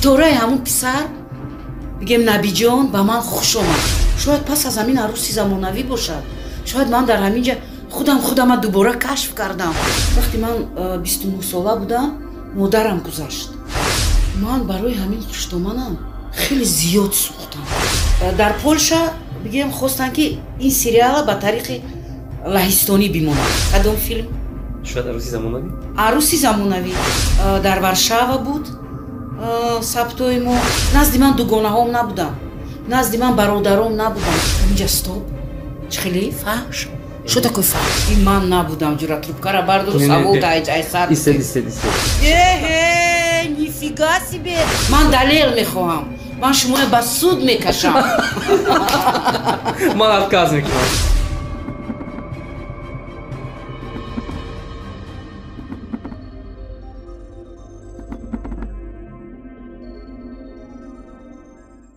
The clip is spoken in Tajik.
Ситораи ҳамун писар, бигем, Набиҷон, ба ман хуш омад. Шояд пас аз ҳамин арӯси замонавӣ бошад, шояд ман дар ҳамин ҷа худам худама дубора кашф кардам. Вақте ман 29 сола будам, модарам гузашт. Ман барои ҳамин хуштоманам хеле зиёд сӯхтам. Дар Полша, бигем, хостанд, ки ин сериала ба тариқи лаҳистонӣ бимонад. Кадом филм? Шояд «Арӯси замонавӣ». «Арӯси замонавӣ» дар Варшава буд сабтои мо. Назди ман дугонаҳом набуданд, назди ман бародаром набуданд. Инҷа стоп, чӣ хеле фаҳш? Что такое фаҳш? Ин ман набудам, ҷура, трубкара бардору савол айсар. Истед, истед, истед. Эҳе, нифига себе! Ман далел мехоҳам, ман шуморо ба суд мекашам. Ман отказ мекунам.